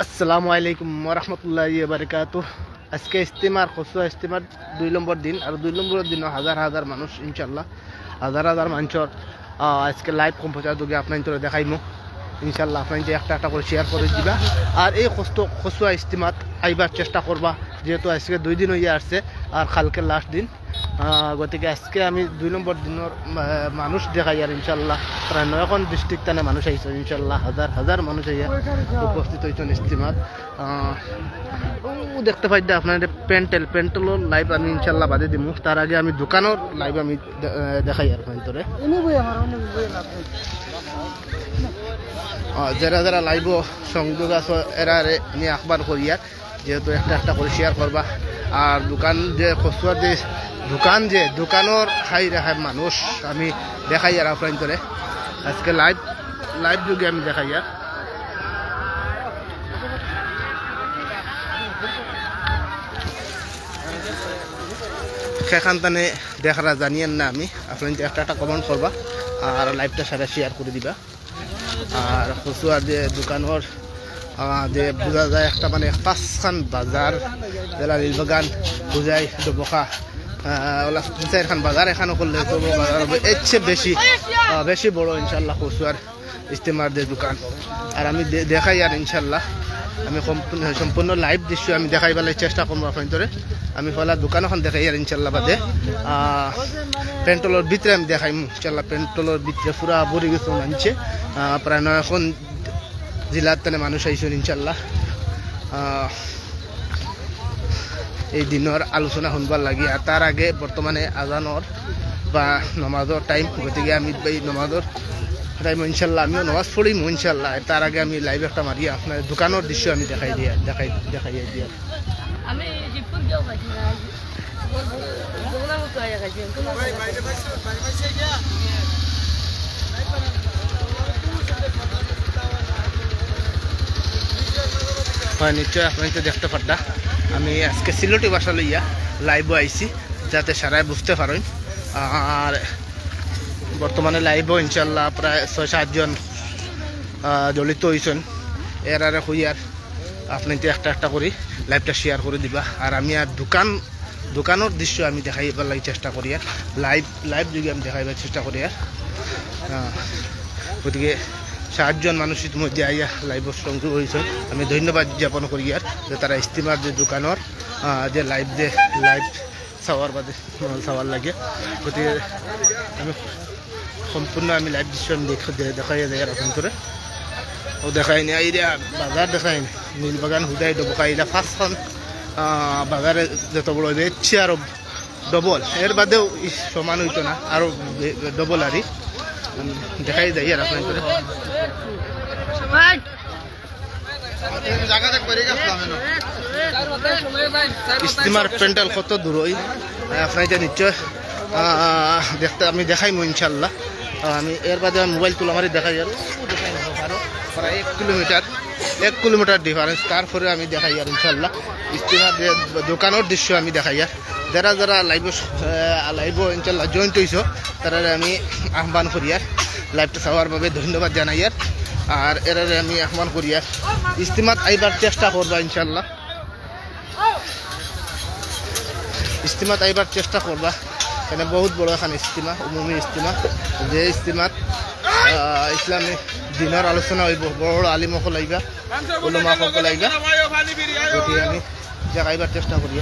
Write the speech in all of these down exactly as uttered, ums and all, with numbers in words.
আসসালামু আলাইকুম ওয়া রাহমাতুল্লাহি ওয়া বারাকাতুহু। আজকে ইজতিমার, কচুয়া ইজতিমার দুই নম্বর দিন, আর দুই নম্বর দিনও হাজার হাজার মানুষ, ইনশাল্লাহ, হাজার হাজার মানুষর, আহ, আজকে live সম্প্রচার যোগে আপনাইন্তরে দেখাইমু। ইনশাল্লাহ, আপনাইন্তরে একটা একটা করি share করি দিবা। আর এই কষ্ট, কচুয়া ইজতিমাত আইবার চেষ্টা করবা, যেহেতু আজকে দুই দিন অইয়া আসছে, আর কালকে last দিন। আহ, গতিকে আজকে আমি দুই নম্বর দিনর, আহ, মানুষ দেখাইয়ার, ইনশাল্লাহ। প্রায় নয়খান district তানে মানুষ আইছে, ইনশাল্লাহ, হাজার হাজার মানুষ আইয়া উপস্থিত অইছইন ইজতিমাত। আহ, ও দেখতে পাইরা আপনারা প্যান্ডেল, প্যান্ডেলর live আমি ইনশাল্লাহ বাদে দিমু। তার আগে আমি দোকানর live আমি দে-, আহ, দেখাইয়ার আপনাইন্তরে। আহ, যারা যারা live-ও সংযোগ আছো, এরারে আমি আহ্বান করিয়ার, যেহেতু একটা একটা করি share করবা। আর দোকান যে কচুয়ার যে দোকান, যে দোকানর হাই রে হাই মানুষ আমি দেখাইয়ার আপনাইন্তরে। আজকে live, live যোগে আমি দেখাইয়ার। সেখান তানে দেখরা জানিয়ার না আমি, আপনাইন্তরে একটা একটা comment করবা আর live-টা সারা share করি দিবা। আর কচুয়ার যে দোকানর, আহ, যে বুঝা যায় একটা মানে পাঁচখান বাজার, যেলা নীলবাগান, বুঝাই, ডবকা, আহ, ওলা তিন চাইরখান বাজার এখানো করলে তো বাজার হবে এর চেয়ে বেশি, আহ, বেশি বড় ইনশাল্লাহ কচুয়ার ইজতিমার যে দোকান। আর আমি দে-, দেখাইয়ার ইনশাল্লাহ, আমি সম্পূর্ণ, সম্পূর্ণ live দৃশ্য আমি দেখাইবার লাগি চেষ্টা করমু আপনাইন্তরে। আমি পয়লা দোকান অখান দেখাইয়ার ইনশাল্লাহ বাদে, আহ, প্যান্ডেলর ভিতরে আমি দেখাইমু ইনশাল্লাহ, প্যান্ডেলর ভিতরে পুরা ভরি গেছে মানষে। আহ, প্রায় নয়খান জেলার তানে মানুষ আইছইন ইনশাল্লাহ। আহ, এই দিনর আলোচনা হুনবার লাগি। আর তার আগে বর্তমানে আজানর বা নমাজর time, গতিকে আমি এই নমাজর time ইনশাল্লাহ আমিও নমাজ পড়িমু ইনশাল্লাহ। তার আগে আমি live একটা মারি আপনার দোকানর দৃশ্য আমি দেখাই দিয়া, দেখাই, দেখাই দিয়া। আমি জিপুর গিয়েও খাইছি না। হয়, নিশ্চয় আপনারা তো দেখতে পাররা, আমি আজকে সিলেটি ভাষা লইয়া live-ও আইছি, যাতে সারাই বুঝতে পারেন। আর বর্তমানে live-ও ইনশাল্লাহ প্রায় ছয় সাতজন, আহ, জড়িত হইছেন। এরারে কইয়ার আপনাইন্তরে একটা একটা করি live-টা share করি দিবা। আর আমি আর দোকান, দোকানর দৃশ্য আমি দেখাইবার লাগি চেষ্টা করিয়ার, live, live যোগে আমি দেখাইবার চেষ্টা করিয়ার। আহ, গতিকে সাতজন মানুষ ইতিমধ্যে আইয়া live-ও সংযোগ হইছে, আমি ধন্যবাদ জ্ঞাপন করিয়ার যে তারা ইজতিমার যে দোকানর, আহ, যে live, যে live চাওয়ার বাদে, আহ, চাওয়ার লাগে। গতিকে আমি সম্পূর্ণ আমি live দৃশ্য আমি দেখ-, দে-, দেখাইয়া যাই আর আপনাইন্তরে। ও দেখাইনি, এই রে বাজার দেখাইনি, নীলবাগান, হুদাই, ডবকা, ইলা পাঁচখান, আহ, বাজারে যত বড় হইবে, এর চেয়ে আরো double, এর বাদেও ই সমান হইতো না, আরো বে-, double আরি। আমি দেখাই যাই আর আপনাইন্তরে। ইজতিমার প্যান্ডেল কত দূর ওই, আহ, আপনারা নিশ্চয়, আহ, দেখতে আমি দেখাইমু ইনশাল্লাহ। আহ, আমি এর বাদে আমি মোবাইল তুলা মারি দেখাই আর, ও দেখাই না, আরো প্রায় এক কিলোমিটার, এক কিলোমিটার difference। তারপরে আমি দেখাই আর ইনশাল্লাহ ইজতিমার যে দোকানর দৃশ্য আমি দেখাই আর। যারা যারা live-ও, আহ, live-ও ইনশাল্লাহ join হইছো, তারারে আমি আহ্বান করিয়ার, live-টা চাওয়ার বাবে ধন্যবাদ জানাইয়ার। আর এরারে আমি আহ্বান করিয়ার, ইজতিমাত আইবার চেষ্টা করবা ইনশাল্লাহ। ইজতিমাত আইবার চেষ্টা করবা, এখানে বহুত বড় এখান ইজতিমা, উমুমি ইজতিমা, যে ইজতিমাত, আহ, ইসলামী দিনর আলোচনা হইব, বড় বড় আলিম অকল আইবা, উলামা অকল আইবা। গতিকে আমি জাগা আইবার চেষ্টা করি।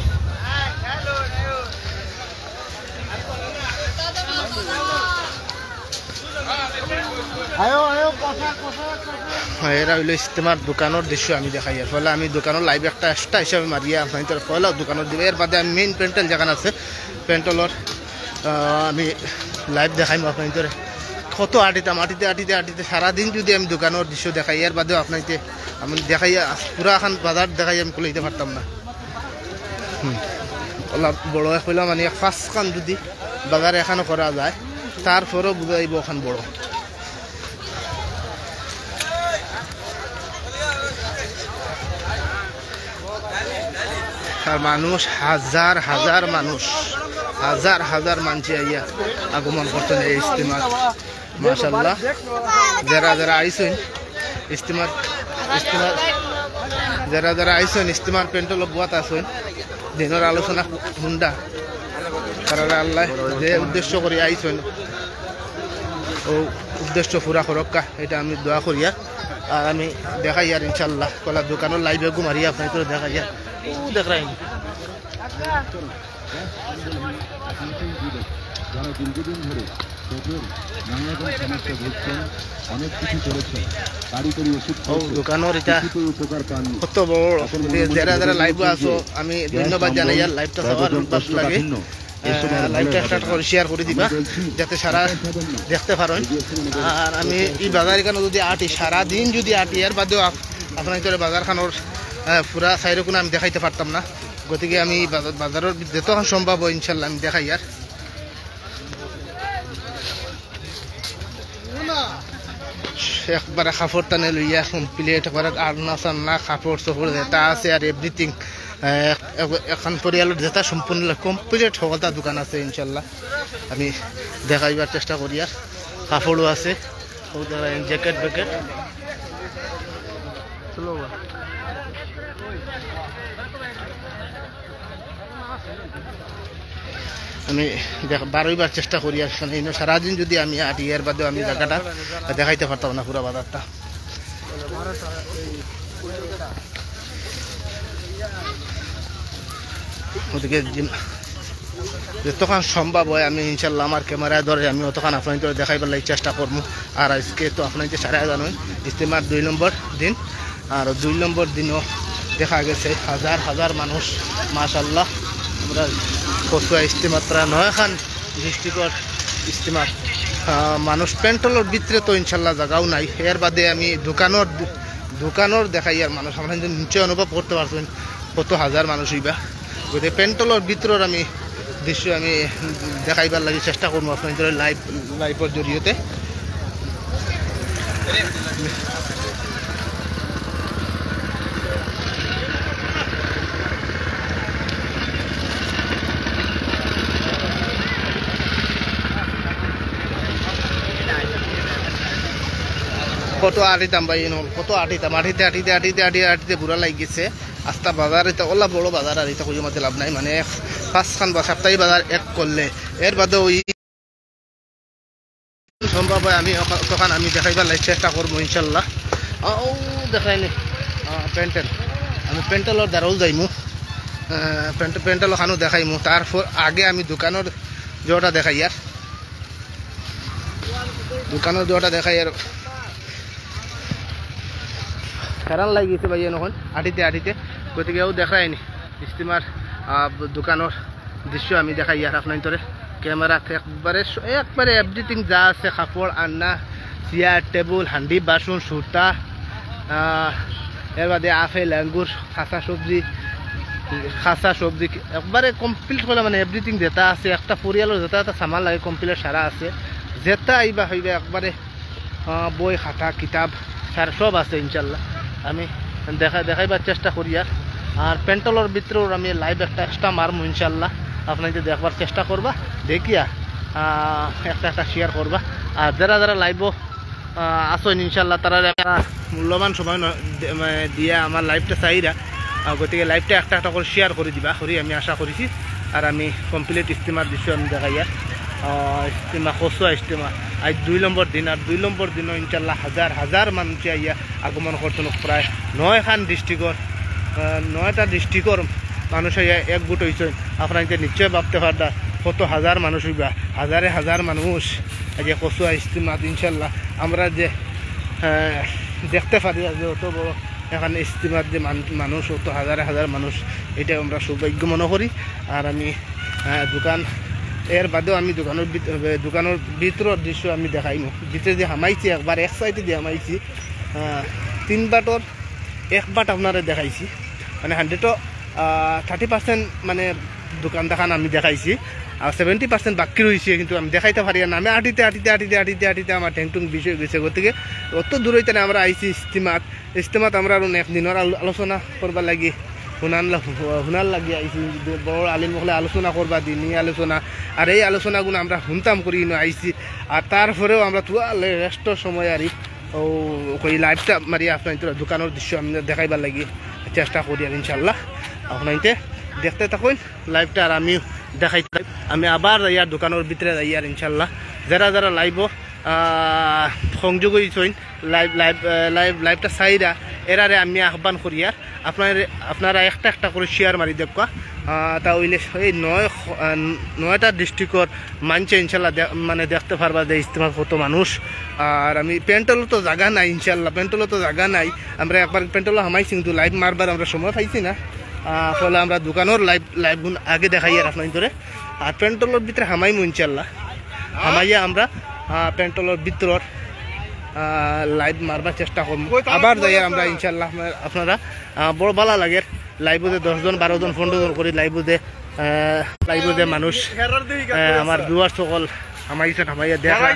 হ্যাঁ, এরা হইলো ইজতিমার দোকানর দৃশ্য আমি দেখাইয়ার। পয়লা আমি দোকানর live একটা extra হিসাবে মারিয়া আপনাইন্তরে পয়লা দোকানর দিব। এর বাদে আমি main প্যান্ডেল যেখান আছে, প্যান্ডেলর, আহ, আমি live দেখাইমু আপনাইন্তরে। কত আটিতাম, আটিতে, আটিতে, আটিতে সারাদিন যদি আমি দোকানর দৃশ্য দেখাই, এর বাদেও আপনাইতে আমি দেখাইয়া, পুরা এখন বাজার দেখাই আমি কুলাইতে পারতাম না। হুম। ওলা বড় এক হইলাম, মানে, এক পাঁচখান যদি বাজার এখানো করা যায়, তারপরও বুঝা যাইব ওখান বড়। আর মানুষ হাজার হাজার মানুষ, হাজার হাজার মানষে আইয়া আগমন করছেন এই ইজতিমাত। মাশাআল্লাহ, যারা যারা আইছেন ইজতিমাত, ইজতিমাত, যারা যারা আইছইন, ইজতেমার প্যান্ডেলো বওয়াত আছইন, দিনর আলোচনা হুনরা, তারারে আল্লায় যে উদ্দেশ্য করি আইছইন, অউ উদ্দেশ্য পুরা করউক্কা, ইটা আমি দোয়া করিয়ার। আর আমি দেখাইয়ার ইনশাআল্লাহ, কলা দোকানর live এগু মারি আপনাইন্তরে দেখাইয়ার। ও দেখরাইন। যারা দীর্ঘদিন ধরে পেটের নানা রকম সমস্যা ভুগছেন, অনেক কিছু করেছেন, কারিগরি ওষুধ ও, খেয়েছেন, দোকানর ইটা কিছুতেই উপকার পাননি। কত বড়, এখন মনে মনে যারা যারা বলে live-ও আছো, যে আমি গ্যাস ধন্যবাদ অম্বল, জানাইয়ার live-টা সবার বদহজম, উদ্দেশ্য কোষ্ঠকাঠিন্য, এসব আহ, আর live-টা ভালো share হবে না। করে দিয়া দিবা, আমরা বলছি, যাতে সারা চিন্তা করবেন না। দেখতে পারইন। আর আমি ই বাজার ইখানো যুদি আটি, সারাদিন যুদি আটি, এর বাদেও আপ-, আপনাইন্তরে বাজারখানর, আহ, পুরা চাইরোকুনো আমি দেখাইতে পারতাম না। গতিকে আমি বাজার, বাজারর যতখান সম্ভব অয় ইনশাআল্লাহ আমি দেখাইয়ার। একবারে কাপড় তানে লইয়া complete, একবারে আড়না চান্না, কাপড় চোপড় যেটা আছে আর everything, আহ, এক-, একখান পরিয়ালর যেটা সম্পূর্ণ complete হকলতা দোকান আছে ইনশাআল্লাহ। আমি দেখাইবার চেষ্টা করিয়ার, কাপড়ও আছে, ও দেখরা jacket ব্যাকেট। আমি দেখ-, বারইবার চেষ্টা করিয়ার, কারণ ইনো সারাদিন যুদি আমি আটি, এর বাদেও আমি জাগাটা দেখাইতে পারতাম না পুরা বাজারটা। গতিকে যে-, যতখান সম্ভব অয় আমি ইনশাআল্লাহ আমার camera-য় ধরে আমি অতখান আপনাইন্তরে দেখাইবার লাগি চেষ্টা করমু। আর আইজকে তো আপনাইন্তরে সারা জানইন, ইজতেমার দুই নম্বর দিন, আর দুই নম্বর দিনও দেখা গেছে হাজার হাজার মানুষ, মাশাআল্লাহ। আমরা কচুয়া ইজতেমাত প্রায় নয়খান district-র ইজতেমাত, আহ, মানুষ প্যান্ডেলর ভিতরে তো ইনশাআল্লাহ জাগাও নাই। এর বাদে আমি দোকানর, দোকানর দেখাইয়ার মানুষ, আপনারা নিশ্চয় অনুভব করতে পারছইন কত হাজার মানুষ অইবা। গতিকে প্যান্ডেলর ভিতরর আমি দৃশ্য আমি দেখাইবার লাগি চেষ্টা করমু আপনাইন্তরে live, live-র জরিয়তে। কত আটিতাম ভাই, ইনো কত আটিতাম, আটিতে, আটিতে, আটিতে, আটিতে, আটিতে বুড়া লাগি গেছে। আস্তা বাজার ইটা, অলা বড় বাজার, আর ইটা কইয়া মাতে লাভ নাই, মানে, এক, পাঁচখান বা সাপ্তাহিক বাজার এক করলে, এর বাদে ওই সম্ভব অয় আমি অখ-, তখন আমি দেখাইবার লাগি চেষ্টা করমু ইনশাআল্লাহ। আ, ও দেখাইনি, আ, প্যান্ডেল, আমি প্যান্ডেলর দ্বারাও যাইমু, আ, প্যান্ডে-, প্যান্ডেল ওখানেও দেখাইমু। তারপর আগে আমি দোকানর যেটা দেখাইয়ার, দোকানর যেটা দেখাইয়ার, হেরান লাগি গেছে ভাই, এখন আটিতে আটিতে, গতিকে ও দেখরায়নি ইজতেমার, আহ, দোকানর দৃশ্য আমি দেখাইয়ার আপনাইন্তরে। Camera-ত একবারে স-, একবারে everything যা আছে, কাপড়, আন্না, চেয়ার, টেবুল, হান্ডি, বাসন, সুতা, আহ, এর বাদে আপেল, আঙ্গুর, কাঁচা সবজি, কাঁচা সবজি, একবারে complete কইলে মানে everything যেটা আছে, একটা পরিয়ালর যেটা একটা সামান লাগে complete সারা আছে, যেটা আইবা হইবে একবারে আহ, বই, খাতা, কিতাব, স্যার, সব আছে ইনশাল্লাহ। আমি দেখা-, দেখাইবার চেষ্টা করিয়ার। আর প্যান্ডেলর ভিতরেও আমি live একটা extra মারমু ইনশাল্লাহ। আপনাইন্তে দেখবার চেষ্টা করবা, দেখিয়া, আহ, একটা একটা share করবা। আর যারা যারা live-ও, আহ, আছইন ইনশাল্লাহ, তারা একটা মূল্যবান সময় ন-, দে-, মানে, দিয়া আমার live-টা চাইরা, আহ, গতিকে live-টা একটা একটা করি share করি দিবা, করি আমি আশা করিছি। আর আমি complete ইজতেমার দৃশ্য আমি দেখাইয়ার। আহ, ইজতেমা, কচুয়া ইজতেমা, আইজ দুই নম্বর দিন, আর দুই নম্বর দিনও ইনশাল্লাহ হাজার হাজার মানুষে আইয়া আগমন করছইন প্রায় নয়খান district-র, আহ, নয়টা district-র মানুষ আইয়া একজুট অইছইন। আপনাইন্তে নিশ্চয় ভাবতে পাররা কত হাজার মানুষ অইবা, হাজারে হাজার মানুষ আইয়া কচুয়া ইজতেমাত ইনশাল্লাহ আমরা যে, আহ, দেখতে পারি আর যে অত বড় এখানে ইজতেমাত যে মান-, মানুষ, অত হাজারে হাজার মানুষ, ইটা আমরা সৌভাগ্য মনে করি। আর আমি, আহ, দোকান, এর বাদেও আমি দোকানর ভিত-, দোকানর ভিতরর দৃশ্য আমি দেখাইমু। ভিতরে যে হামাইছি, একবার এক side-এ দিয়ে হামাইছি, আহ, তিন বাটর এক বাট আপনারে দেখাইছি, মানে hundred-ও, আহ, thirty percent মানে দোকান দেখান আমি দেখাইছি, আর seventy percent বাকি রইছে, কিন্তু আমি দেখাইতে পারিয়ার না। আমি আটিতে, আটিতে, আটিতে, আটিতে, আটিতে আমার ঠেংটুং বিষ অই গেছে। গতিকে অত দূর অইতে না আমরা আইছি ইজতেমাত। ইজতেমাত আমরা আরো এক দিনর আলো-, আলোচনা করবার লাগি, হুনান লা-, হুনার লাগি আইছি। বড় আলিম অকলে আলোচনা করবা, দিনি আলোচনা। আর এই আলোচনাগুন আমরা হুনতাম করি ইনো আইছি। আর তারপরেও আমরা তুয়া লে-, rest-র সময় আর ই তো ওই লাইভটা মারি আপনাইন্তরে দোকানর দৃশ্য আমি দেখাইবার লাগি চেষ্টা করিয়ার ইনশাল্লাহ। আপনাইন্তে দেখতে থাকইন লাইভটা, আর আমি দেখাই, আমি আবার যাইয়ার দোকানর ভিতরে যাইয়ার ইনশাল্লাহ। যারা যারা লাইভও সংযোগ অইছইন, লাইভ লাইভ লাইভ লাইভটা চাইরা, এরারে আমি আহ্বান করিয়ার আপনারা, আপনারা একটা একটা করি শেয়ার মারি দেউক্কা। তা অইলে এই নয়, নয়টা ডিস্ট্রিক্টর মানষে ইনশাল্লাহ দে-, মানে দেখতে পারবা যে ইজতেমাত কত মানুষ। আর আমি প্যান্টলো তো জাগা নাই ইনশাল্লাহ, প্যান্টলো তো জাগা নাই। আমরা একবার প্যান্টলো হামাইছি, কিন্তু লাইভ মারবার আমরা সময় পাইছি না। ফলে আমরা দোকানর লাইভ লাইভগুন আগে দেখাইয়ার আপনাইন্তরে। আর প্যান্টলর ভিতরে হামাইমু ইনশাল্লাহ। হামাইয়া আমরা প্যান্টলর ভিতরর লাইভ মারবার চেষ্টা করমু। আবার যাইয়ার আমরা ইনশাল্লাহ। আপনারা বড় বালা লাগের লাইভো যে দশ জন, বারো জন, পনেরো জন করি লাইভো যে, লাইভো যে মানুষ, আমার ভিউয়ার্স সকল হামাইছইন, হামাইয়া দেখরা,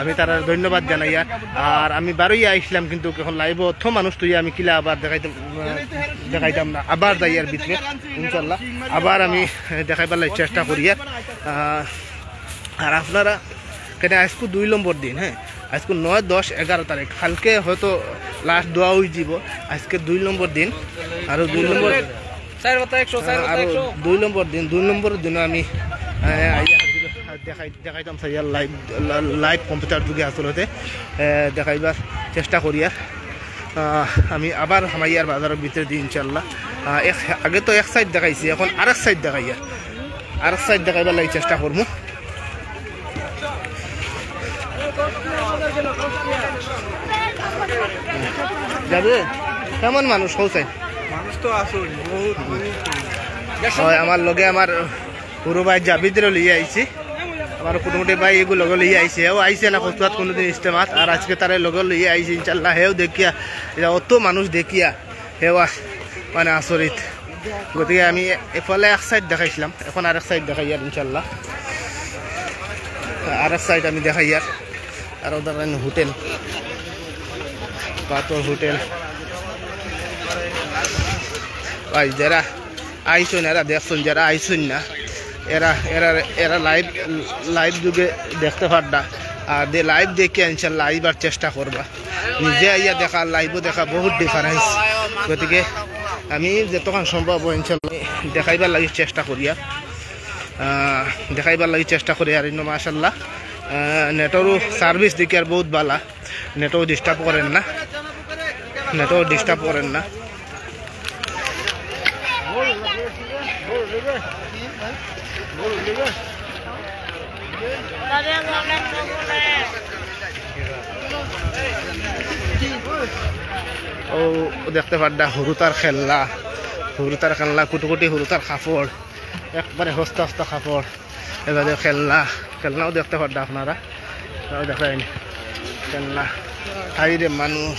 আমি তারার ধন্যবাদ জানাইয়ার। আর আমি বারইয়া আইছলাম, কিন্তু এখন লাইভো অত মানুষ থইয়া আমি কিলা আবার দেখাইতাম, দেখাইতাম না। আবার যাইয়ার ভিতরে ইনশাল্লাহ, আবার আমি দেখাইবার লাগি চেষ্টা করিয়ার। আর আপনারা কেনে আইজকু দুই নম্বর দিন, হ্যাঁ, আইজকু নয়, দশ, এগারো তারিখ, কালকে হয়তো লাস্ট দোয়া অইযিবো। আইজকে দুই নম্বর দিন, আরো দুই নম্বর, আরো দুই নম্বর দিন, দুই নম্বর দিনও আমি দেখাই দেখাইতাম চাইয়ার লাইভ, লাইভ কম্পিউটার যুগে আসলতে দেখাইবার চেষ্টা করিয়ার। আমি আবার হামাইয়ার বাজারর ভিতরে দি ইনশাল্লাহ। এক, আগে তো এক সাইড দেখাইছি, এখন আরেক সাইড দেখাইয়ার, আরেক সাইড দেখাইবার লাগি চেষ্টা করমু। যাবে কেমন মানুষ হৌসাই? মানুষ তো আসল, বহুত মানুষ। হয়, আমার লগে আমার হুরু ভাই জাবিদরে লইয়া আইছি, আমার কুটুমুটি ভাই এগু লগে লইয়া আইছি। হেও আইছে না কচুয়াত কোনোদিন ইজতেমাত, আর আইজকে তারে লগে লইয়া আইছি ইনশাল্লাহ। হেও দেখিয়া, ইটা অত মানুষ দেখিয়া হেও আস-, মানে আচরিত। গতিকে আমি এফালে এক সাইড দেখাইছলাম, এখন আরেক সাইড দেখাইয়ার ইনশাল্লাহ, আরেক সাইড আমি দেখাইয়ার। আর ওদের হোটেল, পাথর হোটেল। ভাই, যারা আইছইন, এরা দেখছইন, যারা আইছইন না, এরা, এরা, এরা লাইভ, লাইভ যুগে দেখতে পাররা। আর যে লাইভ দেখিয়া ইনশাল্লাহ আইবার চেষ্টা করবা। নিজে আইয়া দেখা, লাইভো দেখা, বহুত ডিফারেন্স। গতিকে আমি যতখান সম্ভব ইনশাল্লাহ দেখাইবার লাগি চেষ্টা করিয়ার, দেখাইবার লাগি চেষ্টা করিয়ার। ইনো মাশাল্লাহ, নেটরও সার্ভিস দেখিয়ার বহুত বালা, নেটও ডিস্টার্ব করের না, নেটও ডিস্টার্ব করের না। ও দেখতে পাররা হুরুতার খেলনা, হুরুতার খেলনা, কুটুকুটি হুরুতার কাপড়, একবারে হস্তা হস্তা কাপড়। এবারে খেলনা, খেলনাও দেখতে পাররা আপনারা, তাও দেখাইনি খেলনা। হাই রে মানুষ।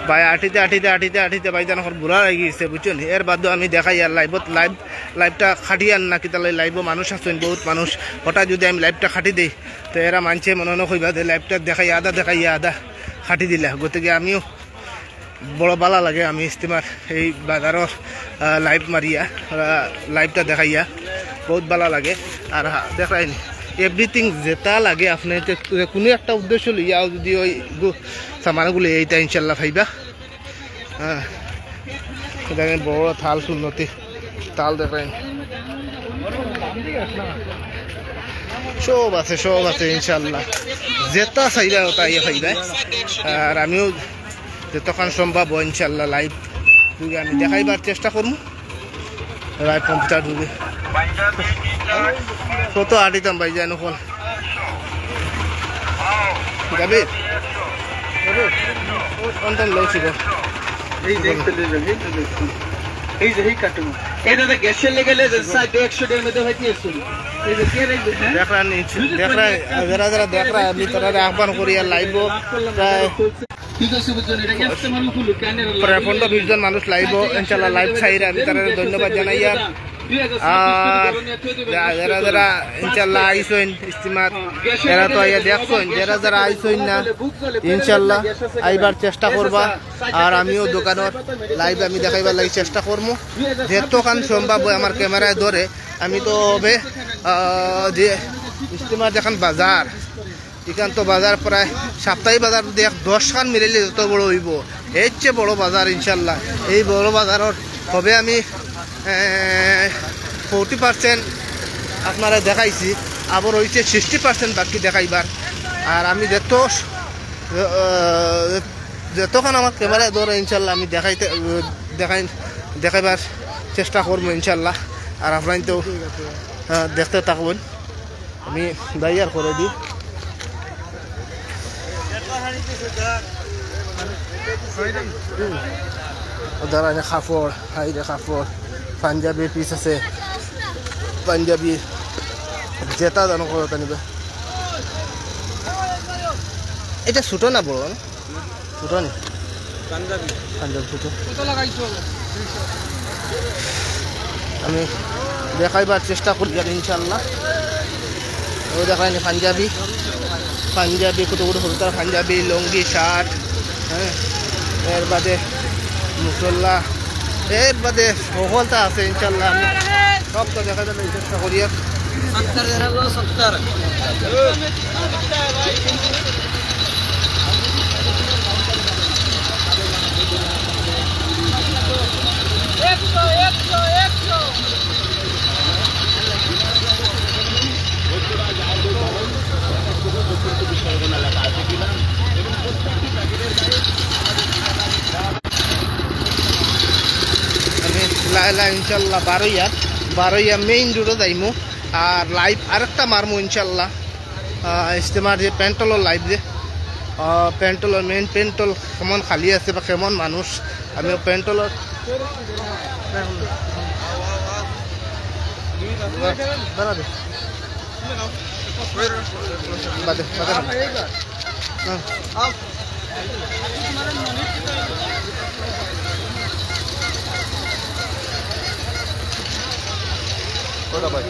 ভাই আটিতে আটিতে আটিতে আটিতে ভাইজান অখন বুড়া অইগেছে, বুঝছো নি? এর বাদেও আমি দেখাইয়ার লাইভত, লাইভ, লাইভটা কাটিয়ার না কিতার লাগি, লাইভো মানুষ আছইন, বহুত মানুষ। হঠাৎ যদি আমি লাইভটা কাটি দেই, তো এরা মানষে মনে মনে কইবা যে লাইভটা দেখাইয়া আধা, দেখাইয়া আধা কাটি দিলা। গতিকে আমিও বড় বালা লাগে, আমি ইজতেমার এই বাজারর লাইভ মারিয়া, লাইভটা দেখাইয়া বহুত বালা লাগে। আর দেখরাইন এভরিথিং যেটা লাগে আপনে যে কোনো একটা উদ্দেশ্য লইয়া যদি ওই সামানগুলো এইটা ইনশাল্লাহ পাইবা। হ্যাঁ, দেখেন বড় থাল সুন্নতি, থাল দেখেন, সব আছে, সব আছে ইনশাল্লাহ। যেটা চাইবা ওটা ইয়ে পাইবা। আর আমিও যতক্ষণ সম্ভব হয় ইনশাল্লাহ লাইভ যুগে আমি দেখাইবার চেষ্টা করমু। লাইভ কম্পিউটার যুগে কত আটিতাম ভাইজান অখন। যাবে? যাবে? কোনটা লও ছিল? এই যে একটা দিয়ে যাবে, এই তো দেখুন। এই যে এই কার্টুন। এই দাদা গ্যাসের লেগে লেগে সাইড একশো টাকার মধ্যে হয়তো এসে। এই যে কে রেখে, হ্যাঁ? দেখরা নি, দেখরা, যারা যারা দেখরা, আমি তারা আহ্বান করি আর লাইভও প্রায় প্রায় পনেরো বিশ জন মানুষ লাইভও ইনশাল্লাহ লাইভ চাইরা, আমি তারা ধন্যবাদ জানাই। আর আর যারা যারা ইনশাল্লাহ আইছইন ইজতেমাত, এরা তো আইয়া দেখছইন, যারা যারা আইছইন না, ইনশাল্লাহ আইবার চেষ্টা করবা। আর আমিও দোকানর live আমি দেখাইবার লাগি চেষ্টা করমু, যতখান সম্ভব অয় আমার camera-য় ধরে। আমি তো হবে, আহ, যে ইজতেমার যেখান বাজার, ইখান তো বাজার প্রায় সাপ্তাহিক বাজার যদি এক দশখান মিলাইলে যত বড় অইবো, এর চেয়ে বড় বাজার ইনশাল্লাহ। এই বড় বাজারর হবে আমি, এ, forty percent আপনারে দেখাইছি, আবার অইছে sixty percent বাকি দেখাইবার। আর আমি যত, এ, যতখান আমার camera-য় ধরে ইনশাল্লাহ আমি দেখাইতে, এ, দেখাই, দেখাইবার চেষ্টা করমু ইনশাল্লাহ। আর আপনারা তো, এ, দেখতে থাকবেন। আমি দাইয়ার করে দিই। ও দাঁড়া, এনে কাপড়, হাই রে কাপড়, পাঞ্জাবি piece আছে, পাঞ্জাবি যেটা জানো করো তা নিবে। এটা ছোট না বড় না? ছোট নি? পাঞ্জাবি। পাঞ্জাবি ছোট। আমি দেখাইবার চেষ্টা করি আর ইনশাল্লাহ। ও দেখায়নি পাঞ্জাবি, পাঞ্জাবি কত কত হলতার পাঞ্জাবি, লুঙ্গি, shirt, হ্যাঁ, এর বাদে মুসল্লা, এর বাদে সকলতা আছে ইনশাল্লাহ। আমি সব তো দেখাইবার চেষ্টা করি আর। আমি লাইলা ইনশাল্লাহ বারইয়া, বারইয়া main road-ও যাইমু। আর live আরেকটা মারমু ইনশাল্লাহ। আহ, ইজতেমার যে প্যান্ডেলর live যে, আহ, প্যান্ডেলর main প্যান্ডেল কেমন খালি আছে বা কেমন মানুষ, আমি প্যান্ডেলর দাঁড়া দে। বাদে, বাদে। হ্যাঁ। ওটা ভাই।